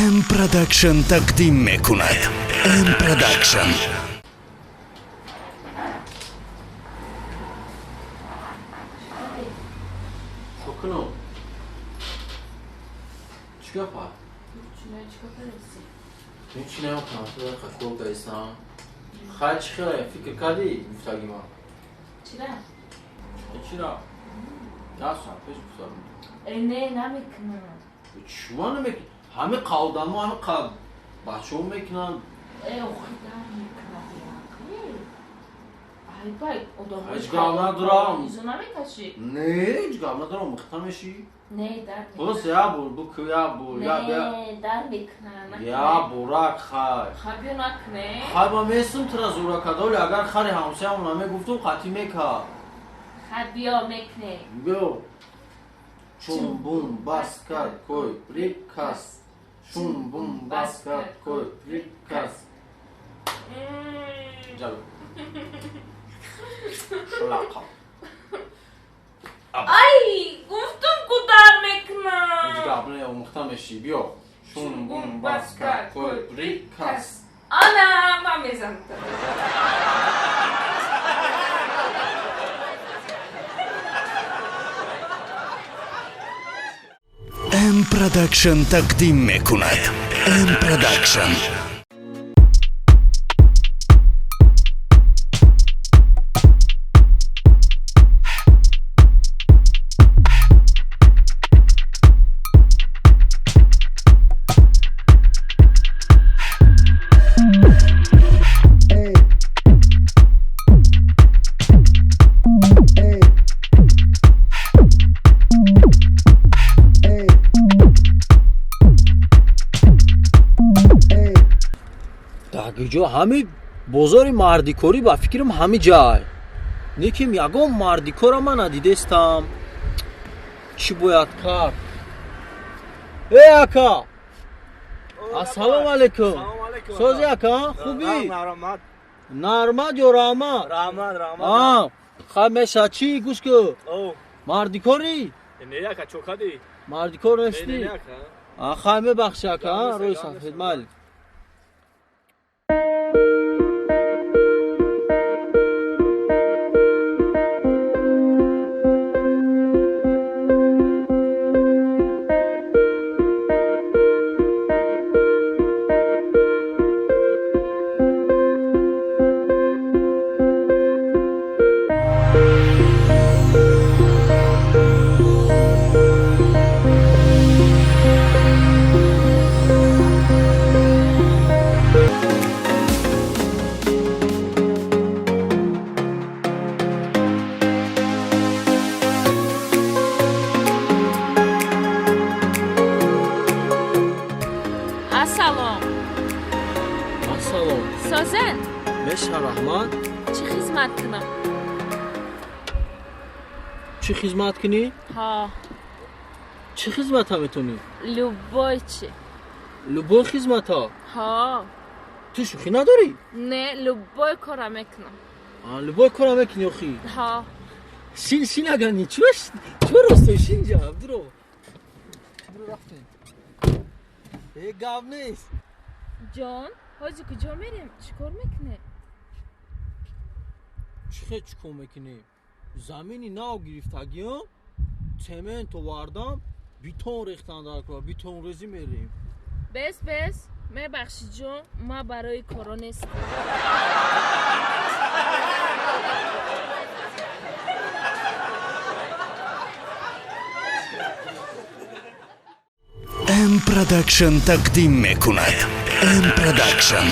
М Продакшн тақдим мекунад. М Продакшн. Чокуно. Чӣ гапа? Ҳеҷ намекунам, ту дар кор гаистам. Хай, чӣ хеле фикр кардӣ гуфтаги ман? Чира? Чира? 10 соат пеш гуфтам. Не, намекунам. Чума намекунӣ? Ҳами қавдамо, ҳами бачаҳо мекунанд. Э, охи дар мекунад. Ай бай, одам. Ҳеҷ гап надорам. Изо намекашӣ? Не, ҳеҷ гап надорам, мухта мешӣ. Не, дар. Просто як бор буку, як бор, як Не, дар мекунад. Я бурак, хай. Хай, биё, накне. Хай, ма местум тура зура кадоли, агар хари ҳамсоямон намегуфтум, қатъӣ мекард. Хай, биё, мекне. Биё. Чун бум бас какой приказ. Шум бум бас какой приказ. Ҷало. Шлақа. Ай, гуфтум ку дар мекунам. Ҳеҷ гап не, омӯхта мешӣ, биё. Шум бум бас какой приказ. Ана, ман мезанам. М Продакшн тақдим мекунад. М Продакшн. Даги ҷо ҳами бозори мардикорӣ, ба фикрам, ҳами ҷай. Лекин ягон мардикора ман надидестам. Чӣ бояд кард? Э, ака, ассалому алайкум. Сози, ака, хубӣ? Нармат ё раҳмат? Раҳмат, раҳмат. Хай, меша, чӣ, гӯш ку, мардикорӣ? Не, ака, чо кадӣ? Мардикор нестӣ? Хай, мебахши, ака, рӯи сафед, майли. Ассалом. Ассалом. Созен? Меша, раҳмат. Чӣ хизмат кунам? Чӣ хизмат кунӣ? Ҳо. Чӣ хизмата метонӣ? Любой чи. Любой хизмата? Ҳо. Ту шӯхӣ надорӣ? Не, любой кора мекунам. Любой кора мекунӣ, охи? Ҳо. Шин, шин, агани чӯ ростои, шин, ҷа дуро дуро рафтем, э, гап нест. Ҷон, ҳозир куҷо мерем, чӣ кор мекунем? Чӣ хел чӣ кор мекунем? Замини нав гирифтагиам, цемент овардам, бетон рехтан дар кора, бетонрезӣ мерем. Бес, бес, мебахшӣ, ҷон, ман барои коро нестам. М Продакшн тақдим мекунад. М Продакшн.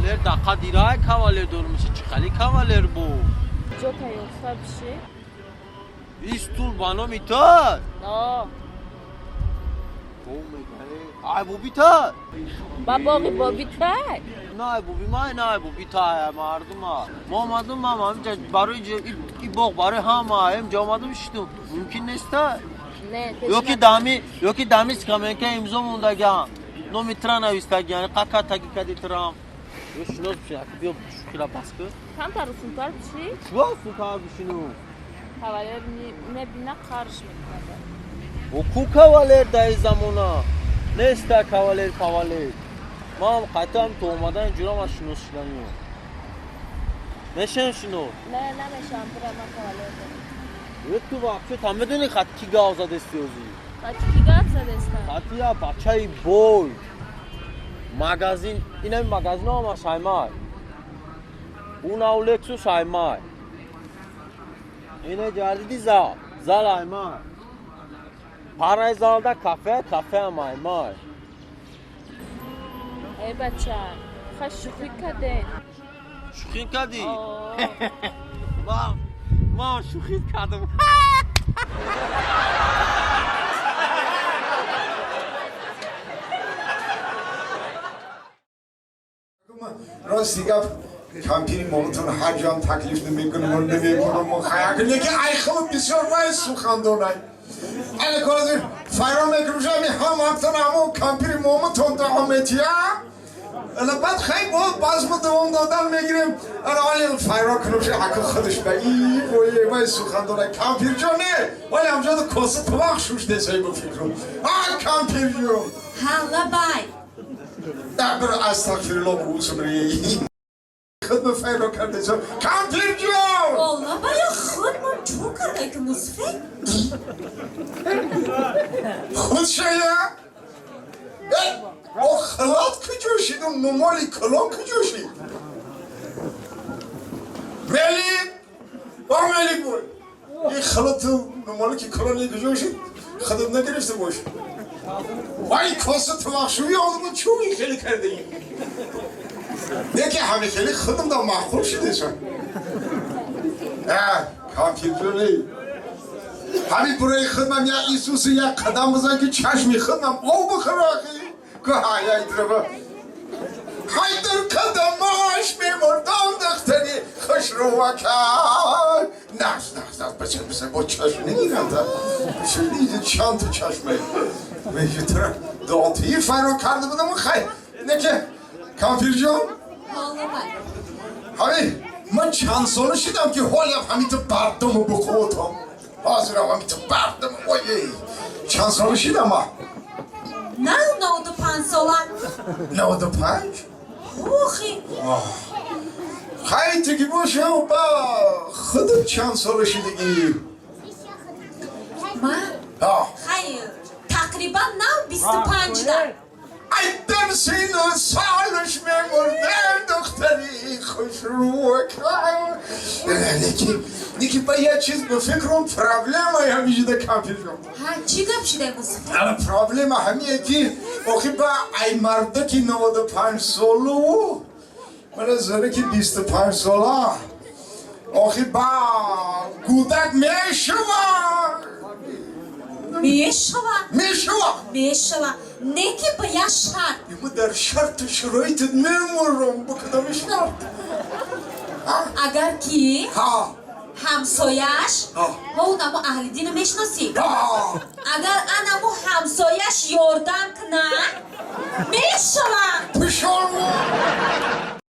Кавалер дақа дирай кавалер дорумиси чӣ хали кавалер бу? Ҷо тайёрса биши. И стул ба номи та? О. О мегаe. Ай боби та? Ба боғи боби тай? На ай боби май, на ай боби тай мардума. Мо омадум мам ҳаминҷа барои и боғ барои ҳама ҳаминҷа омадум шиштум. Мумкин нест та? Не, Ёки дами скамейка имзо мондаган. Номи тра навистаган. Қака таги кади трам. Ё шинос бишин, аки биё шухира бас кун. Камтар усунтар биши. Чува усунтар бишину? Кавалер мебина қарш мекунад. О ку кавалер дар ин замона? Неста кавалер павалер. Ман қайтам то омадан инҷура ман шинос шиданӣ. Мешем шинос? Не, намешам, бира ман кавалер дорам. Ё ту вообще та медонӣ хат ки гав задести озӣ? Хат ки гав задестам? Хати я бачаи бой. Магазин, инами магазино ҳама шаймай. Унав Лексус аймай. Ине ҷардиди зал, зал аймай. Параи залда кафе, кафеам аймай. Эй бача, ха шӯхӣ кардем. Шӯхӣ кардӣ? Ман шӯхӣ кардам. Рости гап кампири момутон ҳар ҷоам таклиф намекунам, намекунам. Лекин ай хело бисёр вай сухандонай. Ана корази файрон мекунам, ами ҳаматон ҳамон кампири момутон дуо метия. Ана баъд хай бо базму давом додан мегирем. Ана оли файрон кунам, ака худаш ба и вой вай сухандонай. Кампирҷон не, оли ҳамҷода коса товақ шуш десай бо фикрум. А кампирҷон. Ҳа лабай. Да бир астағфируллоҳ рӯсумри. Худмо файро кардесам. Кампирҷон! О лабая худмон чӯ кардай ки мусфид? Худшая? О халат куҷо шид? Он нумоли калон куҷо шид? Мелик! О мелик бой! Ин халату нумоли ки калони куҷо шид? Худат нагирифта бош. Вай коса товақшӯӣ одамон чӯ ин хеле кардаи? Неки ҳами хеле худам да маъқул шидесан. Кампирҷони. Ҳами бураи худмам як Исуси як қадам бизан ки чашми худмам об бихӯра ахи. Ку ҳай драба. Ҳайдар қадамаш мемурдам духтари хушрӯвакай. Наз наз наз бача бизан бо чашм намедидам та. Чанд та чашме. Мегӯтара дуотии файро карда будам хай. Неки кампирҷон? Ҳами ман чанд сола шидам ки ҳолям ҳамин ту бардаму бихӯтам. Ҳозирам ҳамин ту бардам. Ой, чанд сола шидам ман? На 95 сола. 95? Охи. Хай тиги бошам ба худат чанд сола шидагӣ? Ман? Хай тақрибан нав 25 да. Ай дар сину солаш мемурдам духтари хушрӯка. Лекин ба як чиз ба фикрум проблема ҳамиҷида кампирҷон. Ҳа чӣ гап шидай мусафир? Ана проблема ҳамие ки охи ба ай мардаки 95 солу мана занаки 25 сола охи ба кӯдак мешава. Мешава? Мешава. Мешава. Неки ба як шарт. Имо дар шарту шароитат мемурам ба кадоми шарт? Агар ки ҳамсояш ҳо унамо аҳли дина мешиносӣ? Агар анамо ҳамсояш ёрдам кунад, мешава. Пишорво.